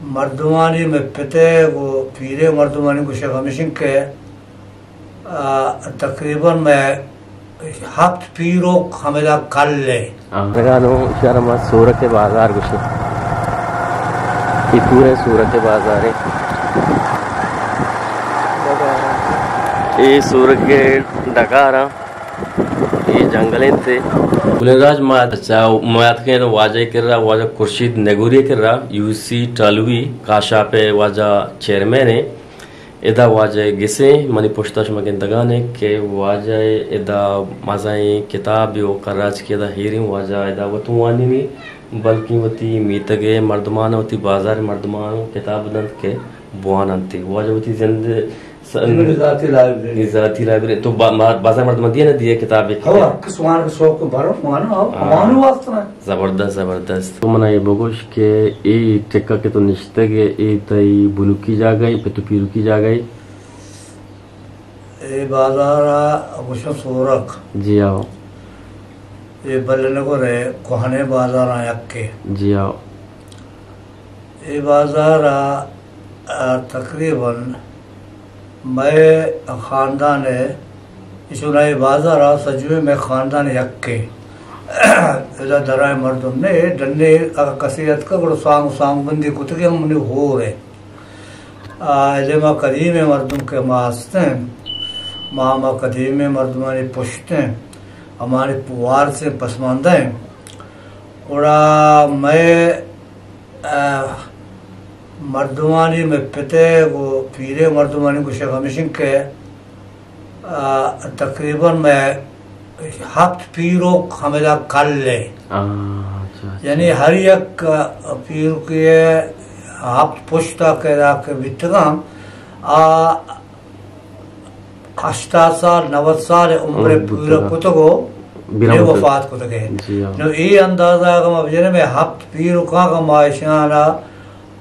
مردمانی، مئے پت ءِ گوں پیریں مردمانی گوشگ ہمیش انت کہ، آ، تقریباً مئے ہپت پیرک ہمدا کل ءَ۔ آ، نگانو اشارہ ما سورک ءِ بازار گوشیں۔ اے پورے سورک ءِ بازار ءَ۔ اے سورک ءِ ڈگار ءَ۔ اے جنگل انت۔ گلیں راج، ما چا-، ما اتکیں واجہ ءِ کرا، واجہ خورشید نگوری ءِ کرا، یو سی ٹالوی کاشاپ ءِ واجہ چیئرمین ایں۔ ادا واجہ ءَ گسیں، منی پشتا شما گندگان ایں کہ واجہ ءَ ادا مزنیں کتابے و کراچی ادا ہیریں، واجہ ءَ ادا وت وانینی، بلکیں وتی میتگ ءِ مردمان، وتی بازار ءِ مردمان کتاب دنت کہ بوان انت۔ واجہ وتی زند س-، ذاتی لائبریری۔ ذاتی لائبریری۔ تو با-، ما-، بازار مردم دیا نہ دیا کتاب ایک ہو، کتاب۔ کس وان شوق بارو وانو، ہو، ہاں۔ وانو واسطہ۔ زبردست، زبردست۔ تو منا یہ بگوش کہ اے ٹکا کہ تو نشتگ ئے، اے تئی بنکی جاگہ اے، پت و پیرکی جاگہ اے؟ اے بازار ءَ گوشن سورک۔ جی ہاں۔ اے بل نگور ءِ کوہنیں بازاراں یکے۔ جی ہاں۔ اے بازار ءَ، آ، تقریباً مئے خاندان ءِ، چوناہا اے بازار ءَ سجویں مئے خاندان یکے۔ ادا درائیں مردم نہ، ڈنے اگاں کسے اتکگ گڑا سانگ، سانگ بندی کتگی ہم منی ہور ءِ۔ آ، ادے ما قدیمیں مردم کہ ما ہستیں، ما ہما قدیمیں مردمانی پشتیں، ہمانی وارثیں پسماندہ ایں۔ گڑا مئے، آ، مردمانی، مئے پت ءِ گوں پیریں مردمانی گوشگ ہمیش انت کہ، آ، تقریباً مئے ہپت پیرک ہمدا کل ءَ۔ آ، اچھا، اچھا۔ یعنی ہر یک پیرکے ءَ ہپت پشت ءَ کہ ادا کہ بیتگاں، آ ہشتاد سال، نود سال عمر عمر پورا بیتگاں۔ کتگ و بیران نے کتگ۔ وفات کتگ۔ جی ہاں۔ نو اے اندازہ اگاں ما بجنیں، مئے ہپت پیرکاں اگاں ما اشانا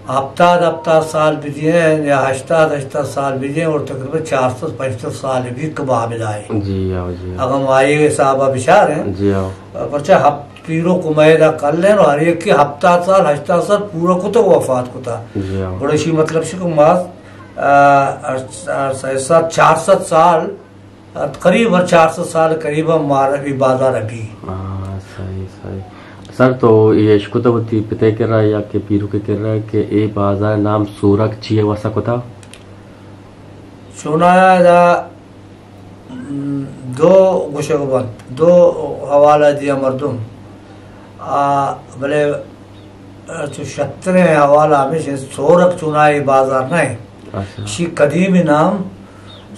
ہپتاد، ہپتاد سال بدییں یا ہشتاد، ہشتاد سال بدییں اور تقریباً چار سد پنچ سد سال بھی کباب دائے۔ جی ہاں، جی ہاں۔ اگاں ما اے حساب ءَ بچاریں، جی ہاں۔ پرچہ ہپت پیرک مئے ادا کل ایں، ہر یکے ہپتاد سال، ہشتاد سال پورا کتگ، وفات کتا۔ جی ہاں۔ گڑا اشی مطلب شی کہ ما، آ، آ، سئے سد، چار سد سال ات، قریب ہر چار سد سال قریب ہم مارا اے بازار ءَ بی۔ ہاں، صحیح، صحیح۔ سر، تو اے اشکتہ وتی پت ءِ کرا یا کہ پیرک ءِ کرا کہ اے بازار ءِ نام سورک چی ءِ واسطہ کتا؟ چونایا ادا، م، دو گوشگ بنت، دو حوالہ دیا مردم۔ آ، بلے چو شتریں حوالہ ہمیش انت، سورک چوناہا اے بازار نہ انت۔ اچھا۔ اشی قدیمی نام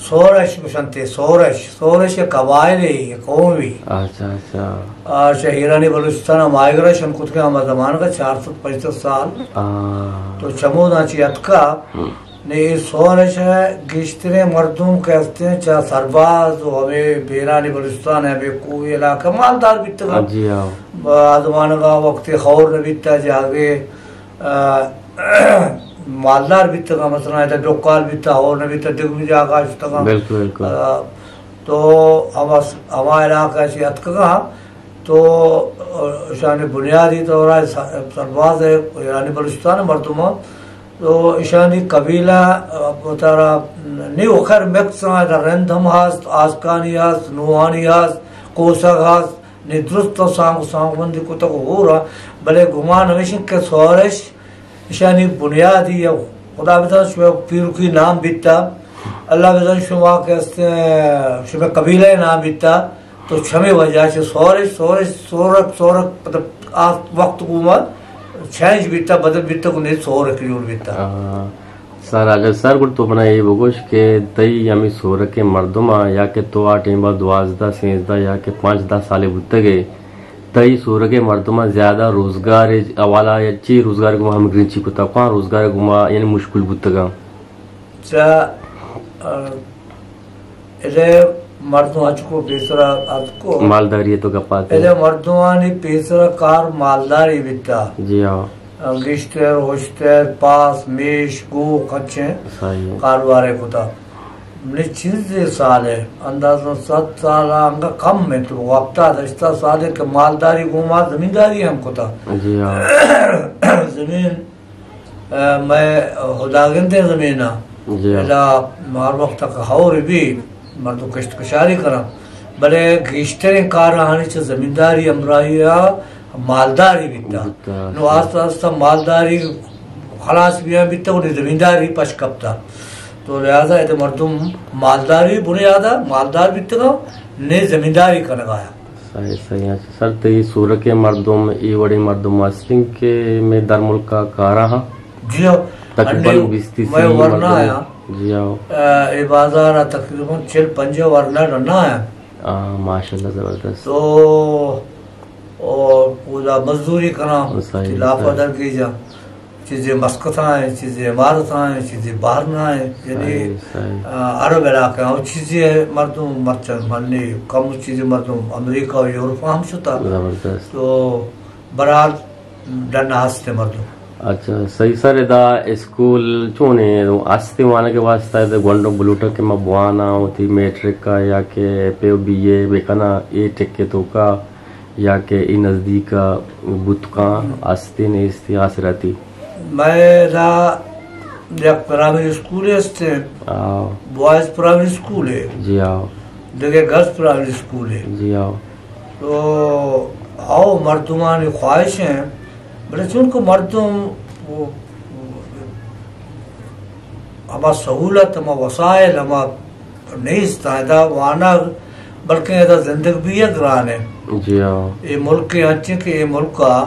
سورش گوشنتے، سورش۔ سورش یک قبائلے، یک قومے۔ اچھا، اچھا۔ آ، چہ ایرانی بلوچستان ءَ ماہیگر ءَ شن کتگ ہما زمانگ ءَ چار سد پنچ سد سال۔ آ۔ تو چموداں چی اتکا، ہم۔ نے اے سورش ءَ گیشتریں مردم کہ ہستیں چہ سرباز و ہمے بیرانی بلوچستان ءَ ہمے کوہی علاقہ مالدار بیتگاں۔ جی ہاں۔ آ زمانگ ءَ وقتی ہور نہ بیتا جاگے، آ، مالدار بیتگاں، مثلاً ادا ڈکال بیتا، ہور نہ بیتا، دگہ جاگہ شتگاں۔ بالکل، بالکل۔ آ، تو ہما، ہما علاقہ چی اتکگاں، تو اشانی بنیادی طور ءَ س-، سرباز ءَ ایرانی بلوچستان ءِ مردم ءَ، تو اشانی قبیلہ، آ، وتارا نی وخر مکس آں، رند ہم ہست، آسکانی ہست، نوہانی ہست، کوسگ ہست، نی درست و سانگ و سانگ بندی کتگ و ہور ءَ، بلے گمان ہمیش انت کہ سورش اشانی بنیادی یا خدا بزان شما پیرکی نام بیتا، اللہ بزان شما کہ است، شما قبیلہ نام بیتا، تو چمے وجہ چہ سورش، سورش، سورک، سورک، مطلب، آ وقت گوما چینج بیتا، بدل بیتا، گوں نے سورک جوڑ بیتا۔ آ، سر، اگر سر گڑ تو منا اے بگوش کہ تئی ہمے سورک ءِ مردماں یا کہ تو آ ٹائم ءَ دوازدہ، سیزدہ یا کہ پانچ دہ سالے بوتگ ئے، تئی سورگ ءِ مردماں زیادہ روزگار ءِ حوالہ ءَ چی روزگار ءِ گوما ہمگرنچی کتگ؟ کواں روزگار ءِ گوما یعنی مشکل بوتگاں؟ چہ، آ، ادے مردم ہچکو پیسرا اتکو۔ مالداری ءِ تو گپ ءَ ات۔ ادے مردمانی پیسرا کار مالداری بیتا۔ جی ہاں۔ گیشتر، ہشتر، پاس، میش، گوک، ہنچیں صحیح۔ کاروبارے کتا۔ نی چیزے سال ءَ، اندازہ سد سال ءَ انگا کم انت، تو ہفتاد ہشتاد سال ءَ کہ مالداری گوما زمینداری ہم کتا۔ جی ہاں۔ زمین مئے ہداگندیں زمین ء، جی ہاں۔ ادا ہر وقت تک ہور بی، مردم کشت کشاری کناں، بلے گیشتریں کار آہانی چہ زمینداری ہمراہی ء مالداری بیتا۔ بیتا، نو آستہ آستہ مالداری خلاص بیان بیتا و نی زمینداری پش کپتا۔ تو لہذا ادا مردم مالداری بنیادا مالدار بیتگا، نی زمینداری کنگا۔ صحیح، صحیح۔ اچھا سر، تئی سورک ء مردم اے وڑیں مردم است انت کہ مئے درملک ء کاراں ہاں؟ جی ہاں۔ تقریباً انڈے بیست تیس مئے ورنا مردم۔ آیا۔ جی ہاں۔ اے بازار ء تقریباً چل پنجاہ ورنا رنا آیا۔ آ، ماشاءاللہ، زبردست۔ تو اور اودا مزدوری کناں، صحیح، لافا صحیح۔ درگیجاں۔ چیزے مسقط ء ایں، چیزے امارت ء ایں، چیزے بحرین ء ایں، یعنی، صحیح، صحیح۔ آ، عرب علاقہ ء، اور چیزے مردم مرچن منی کم، چیزے مردم امریکہ و یورپ ء ہم شتا۔ زبردست۔ تو برحال ڈن ہستے مردم۔ اچھا، صحیح سر، ادا اسکول چونے ہستے وانگ واسطہ؟ ادا گونڈو بلوٹا کہ ما بوانا ہوتی میٹرک کا یا کہ پہ بی اے بکنا، اے ٹکے تو کا یا کہ اے نزدیک ء بوت کاں، استی نیستی آسراتی؟ مئے ادا یک پرائمری اسکولے است، آ۔ بوائز پرائمری اسکولے، جی آ۔ دگہ گرلز پرائمری اسکولے۔ جی آ۔ تو ہاؤ مردمانی خواہش ہیں، بلے چونکہ مردم وہ ہما سہولت، ہما وسائل، ہما نیست ادا وانگ، بلکیں ادا زندگ بیگ گران انت۔ جی ہاں۔ اے ملک انچیں کہ اے ملک ء،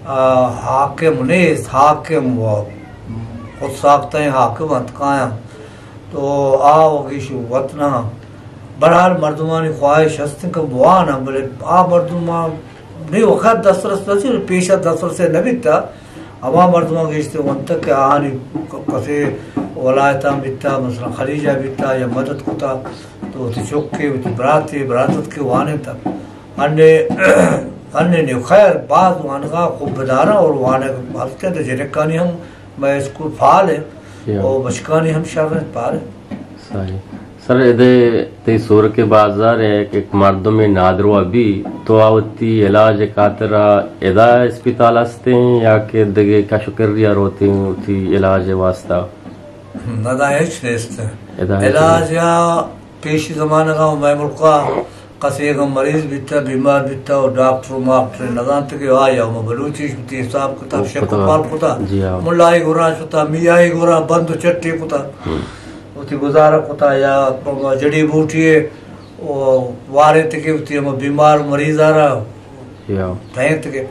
آ، حاکم نیست، حاکم و خود ساختہ حاکم انت کایاں۔ تو آ و گیش وت نہ۔ بہرحال مردمانی خواہش ہست انت کہ بوان انت، بلے آ مردمان نی وقت دسترس نہ، پیش دسترس نہ بیتا۔ ہما مردماں گیشتر ونتگ کہ آہانی ک-، کسے ولایتاں بیتا، مثلاً خلیجا بیتا یا مدد کتا، تو وتی چکے، وتی براتے، برازتکے وانینتا۔ انّے، انّے نیو خیر باز وانگا خوب بداراں اور وانگ ہستیں تو جنکانی ہم مئے اسکول فعال ہیں، یا۔ اور بچکانی ہم شر ہیں، فعال ہیں۔ صحیح۔ سر، ادے تئی سورک بازار ء یک مردمے نادروا بی، تو آ وتی علاج ء خاطر ء ادا اسپتال ہستیں یا کہ دگہ کش و کری ء روتیں وتی علاج ء واسطہ؟ ادا ہچ نیست۔ ادا ہچ علاج نیست۔ یا پیشی زمانگ ء مئے ملک ء کسے اگاں مریض بیتا، بیمار بیتا و ڈاکٹر و ماکٹر نزانت کہ آیا ہم بلوچی وتی حساب کتاب شک و پال کتا۔ جی ہاں۔ ملائی گورا شتا، میائی گورا بند و چٹی کتا۔ ہم۔ وتی گزارہ کتا یا جڑی بوٹی ء وارینت کہ وتی ہما بیمار مریض ء را یا۔ دینت کہ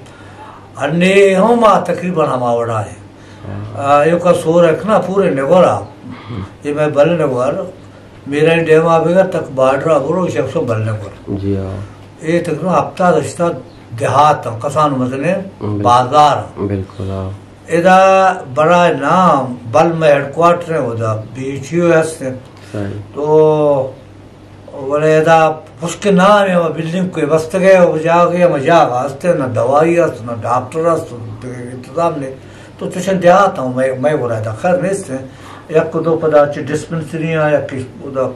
انّے ہم آ تقریباً ہما وڑا ہے۔ ہاں۔ آ، ایوکا سور ہے کہ نا پورے نگورا۔ ہم۔ یہ میں بل نگور، میرا ڈیم آ بگر تک بارڈر آ برو، شخص بل نگور۔ جی ہاں۔ یہ تقریباً ہفتاد ہشتاد دیہات ہیں، کسان مزنے بالکل۔ بازار ہیں۔ بالکل، ہاں۔ ادا برائے نام بل میں ہیڈ کوارٹر ہیں، ادا بی ایچ یو ہست ہیں۔ صحیح۔ تو ولے ادا پشک نام ہے، ہما بلڈنگ کوئی بستگے، وہ جاگے، ہما جاگہ ہست ہیں، نہ دوائی ہست، نہ ڈاکٹر ہست، انتظام نہیں۔ تو چشن دیہات ہوں، میں، میں گورا ادا خیر نیست ہیں۔ یک دو پدا چی ڈسپنسری ہیں، یک ادا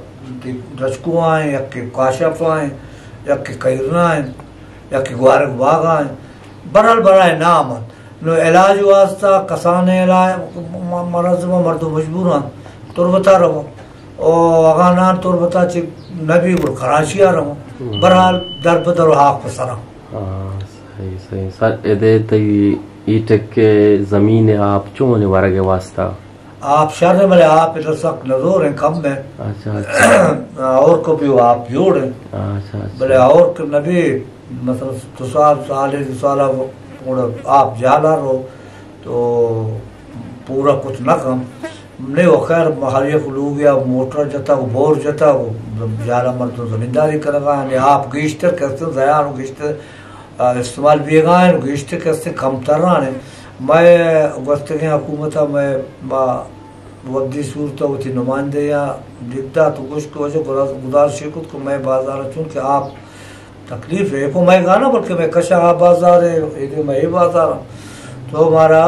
درچکو ہیں، یک کاشف ہیں، یک کیرنا ہیں، یک گوارگ باغ ہیں۔ برحال برائے نام انت۔ نو علاج واسطہ کسانیں علاج، م-، م-، مرض و مردم مجبور انت تربت ء رو۔ او اگاں نان تربت ء چہ نبی گڑ کراچی ء رو۔ ہم۔ برحال در بدر و حاق پہ سراں۔ ہاں، صحیح، صحیح۔ سر، ادے تئی ای ٹکے زمین آپ چون ورگ واسطہ؟ آپ شر ہیں، بلے آپ ادھر سک نزور ہیں، کم ہیں۔ اچھا، اچھا۔ اور کو بھی آپ جوڑ ہیں۔ اچھا، اچھا۔ بلے اور کو نبی، مثلاً دو سال، سال، دو سال اب گڑا آپ جالا رو تو پورا کچھ نہ کم۔ نے و خیر ہر یک لوگ یا موٹر جتا، بور جتا، جالا مردم زمینداری کرگا، یعنی آپ گیشتر کرتے، زیان گیشتر آ، استعمال بیگا ہیں، گیشتر کسے کمتر ہیں۔ مئے گوستگیں حکومت ء مئے ما وفدی صورت ء وتی نمائندہ یا دید دات و گوشت کہ واجہ گداز-، گزارش کت کہ مئے بازار ء چون کہ آپ تکلیف ہے، کو مئے گانا بلکہ مئے کشا آپ بازار ہے، ایدے مئے بازار ہیں۔ تو مارا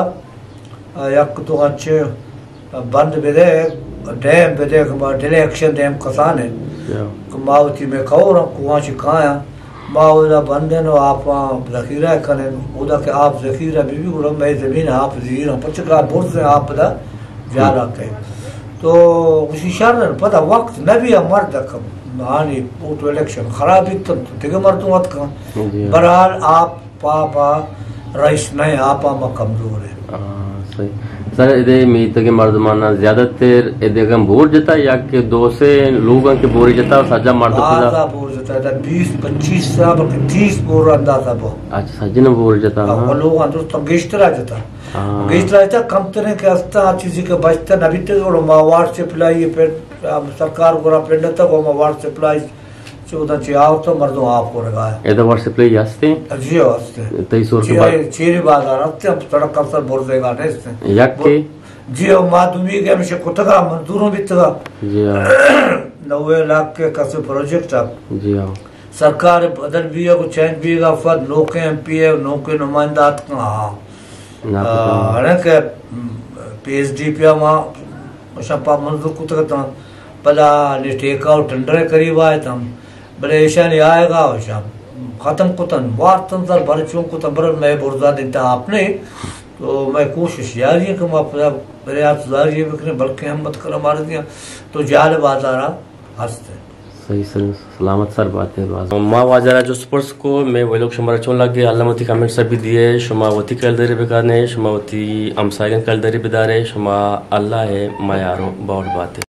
آ، یک دو انچیں بند بدے، ڈیم بدے کہ ما ڈیلے ایکشن دیم کسانے۔ یا۔ کہ ما وتی میں کور کوان چی کایاں۔ ما اودا بندیں و آپاں ذخیرہ کنیں، اودا کہ آپ ذخیرہ بی بی گڑا مئے زمین آپ زیراں، پرچہ کہ برزیں آپ دا جالا کئے۔ تو گوشی شر، پدا وقت نہ بی مرد کم آنی ووٹ الیکشن خراب بیت، دگہ مردم اتکاں۔ جی۔ بہرحال آپ پا با رئیس نہ، آپاں ما کمزور ہیں۔ آ، صحیح۔ سر، ادے میتگ مردمانا زیادہ تر ادے اگاں بور جتا یا کہ دو سے لوگاں کہ بوری جتا، سجا مرد پدا؟ بازا بور جتا، ادا بیس پچیس سا بلکہ تیس بور اندازہ بو۔ اچھا، سجن بور جتا، ہاں، ہاں۔ وہ لوگاں درست گیشترا جتا۔ ہاں۔ گیشترا جتا، کم تریں کہ استا چیزی کہ بچتا نبیتے، اور ما وارڈ سپلائی پہ سرکار گورا پنڈتا، وہ ما وارڈ سپلائی چودہ چی آؤ تو مردم آپ کو رگا ہے۔ ادا وارڈ سپلائی ہستے؟ جی ہاں، ہستے۔ تئی سور کے جی بعد؟ ہاں، چیری بازار ہستے، ہم سڑک کا سر بور دے گا نہیں ہستے۔ یک کے؟ جی ہاں، ما دومی کے ہمیشہ کتگا، منظوروں بیتگا۔ جی ہاں۔ نوے لاکھ کے کسے پروجیکٹ اب۔ جی ہاں۔ سرکار بدل بھی ہے، کو چینج بھی گا، فد نوکے ایم پی اے، نوکے نمائندہ آتکاں، ہاں۔ نہ آ، پتہ۔ ہڑے کہ، م، پی ایس ڈی پی ما شپا منظور کتگ تاں، پدا نی ٹھیکہ و ٹینڈر قریب آئے تاں، بلے ایشانی آئے گا و شام ختم کتن، وارتن سر بر چون کتن، بر مئے برزا دنتا آپ نہیں۔ تو مئے کوشش جاری ہے کہ ما پدا برے آپ جاری بکنیں، بلکہ ہم مت کر ہمارے دیا تو جال بازارا ہست ہے۔ صحیح سر، سلامت سر بات ہے باز۔ ما واجہ را جست پرس کو، مئے ویلوگ شمارا چون لگے، اللہ وتی کمنٹ سر بھی دیے، شما وتی کلدری بکنے، شما وتی ہمسایگان کلدری بدارے، شما اللہ ہے میارو باور باتے۔